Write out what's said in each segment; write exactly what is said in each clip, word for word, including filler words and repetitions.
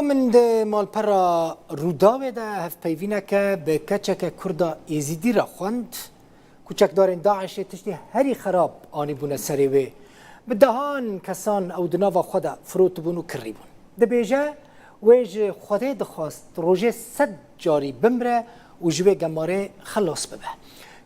Min di malpera Rûdawê de hevpeyvîneke bi keçeke Kurda Êzîdî re xwend ku çekdarên DAIŞê tiştê herî xerab anîbûne serê wê. Bi dehan kesan ew di nava xwe de firotibûn û kirrîbûn. Dibêje, wê ji Xwedê dixwast rojê sed carî bimire û ji wê gemarê xelas bibe.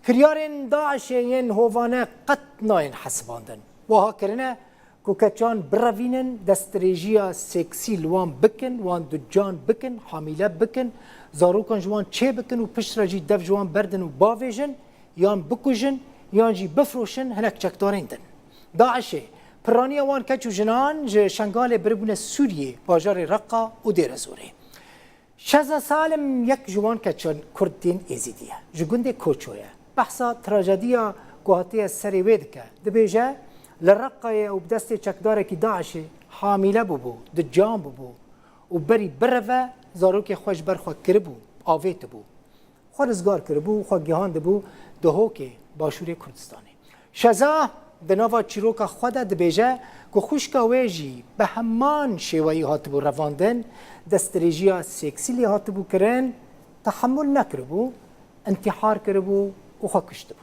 Kiryarên DAIŞê yên hovane qet nayên hesibandin. Wiha kirine ku keçan birevînin, destdirêjiya seksî li wan bikin, wan ducan bikin, hamîle bikin, zarokan ji wan çêbikin û piştre jî dev ji wan berdin û bavêjin, yan bikujin, yan jî bifroşin hinek çekdarên din. DAIŞê piraniya wan keç û jinan ji Şengalê biribûne Sûriyê, bajarê Reqa û Dêrezorê. Şeza Salim yek ji wan keçan Kurd tên Êzîdî ye. Ji gundê Koço ye. Behsa trajediya ku hatiye serê wê dike. Dibêje, li Reqayê ew bi destê çekdarekî DAIŞê hamîle bûbû, ducan bûbû û berî bireve zarokê xwe ji ber xwe kiribû, avêtibû. Xwe rizgar kiribû û xwe gihandibû Duhokê, başûrê Kurdistanê. Şeza di nava çîroka xwe de dibêje ku xwişka wê jî bi heman şêweyî hatibû revandin, destdirêjiya seksî lê hatibû kirin, tehemûl nekiribû, întîhar kiribû û xwe kuştibû.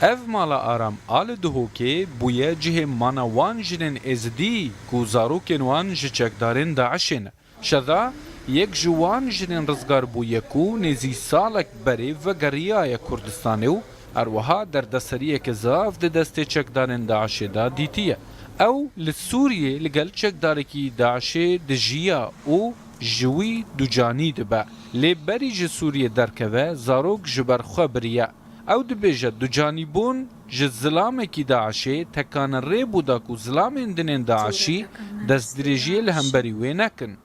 Ev mala aram a li Duhokê bûye cihê mana wan jinên Êzidî ku zarokên wan ji çekdarên DAIŞê ne. Şeda yek ji wan jinên rizgar bûye ku nêzî salek berê vegeriyaye Kurdistanê û her wiha derdeseriyeke zaf di destê çekdarên DAIŞê de dîtiye. Ew li Sûriyê li gel çekdarekî DAIŞê dijiya û ji wî ducanî dibe. Lê berî ji Sûriyê derkeve, zarok ji ber xwe biriye. Ew dibêje, ducanîbûn ji zilamekî DAIŞê tekane rê bû da ku zilamên dinên DAIŞî destdirêjiyê li hemberî wê nekin.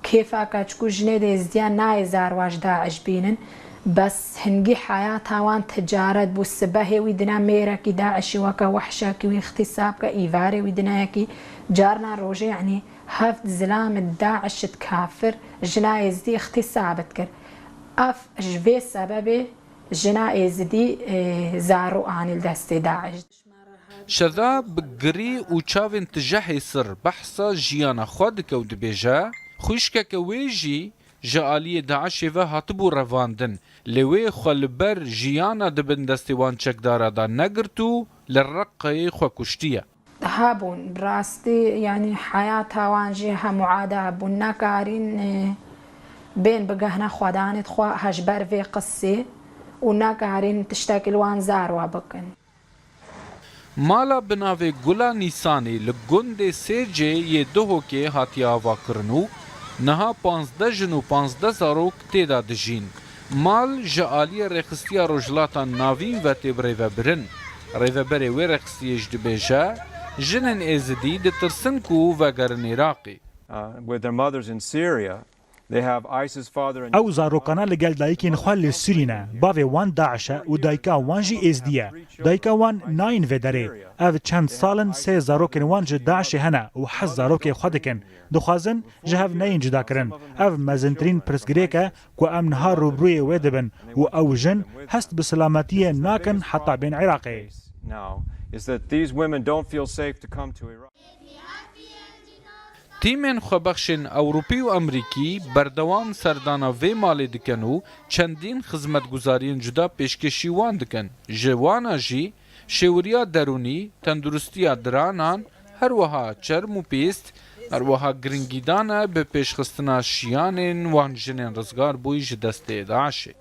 Kêfa keçik û jinê dê êzdiya nayê zarwa ji DAIŞ bînin. Bes hingî heyata wan ticaret bû. Sibehê wî dina mêrekî DAIŞî weke wehşekî wî îxtîsab ke, îvarê wî dina yekî. Carna rojê, yanî heft zilam DAIŞ di kafir jina êzdî îxtîsab dikir. Ev ji vê sebebê jina êzidî, e, zaro anî li destê DAIŞ. Şeda bi girî û çavên tijehê sir behsa jiyana xwe dike û dibêje, xwişkeke wê jî ji aliyê DAIŞê ve hatibû revandin, lê wê xwe li ber jiyana di bin destê wan çekdara de negirt û li Reqayê xwe kuştiye. Hebûn, bi rastî, yanî heyata wan jî hemû ada bûn. Nekarîn, e, bên bigehne xwedanê xwe hej ber vê qisê û nekarîn tiştekî li wan zarwa bikin. Mala bi navê Gula Nîsanê li gundê Sêcê yê Duhokê hatiye avakirin û niha panzdeh jin û panzdeh zarok tê de dijîn. Mal ji aliyê Rêxistiya Rojhilata Navîn ve tê birêvebirin. Rêveberê wê rêxistiyê jî dibêje, jinên Êzidî ditirsin ku vegerin Iraqê. Uh, with their mothers in Syria, they have ISIS father and Ew zarokana li gel dayikên xwe li Sûrî ne. Bavê wan DAIŞ e û dayika wan jî Êzdî ye. Dayika wan nayên vê derê. Ev çend sal in sê zarokên wan ji DAIŞê hene û hez zarokê xwe dikin. Dixwazin ji hev neyên cudakirin. Ev mezintirîn pirsgirêk e ku em niha rûbirûyê wê dibin û ew jin hest bi selametiyê nakin heta bên Iraqê. Now is that these women don't feel safe to come to Iraq. Tîmên xwebexşên Ewropî û Amerîkî berdewam serdana vê malê dikin û çendîn xizmetguzariyên cuda pêşkêşî wan dikin. Ji wana jî şêwiriya derûnî, tenduristiya diranan, her wiha çerm û pîst, her wiha giringîdane bi pêşxistina şiyanên wan jinên rizgar bûyî ji destê DAIŞê.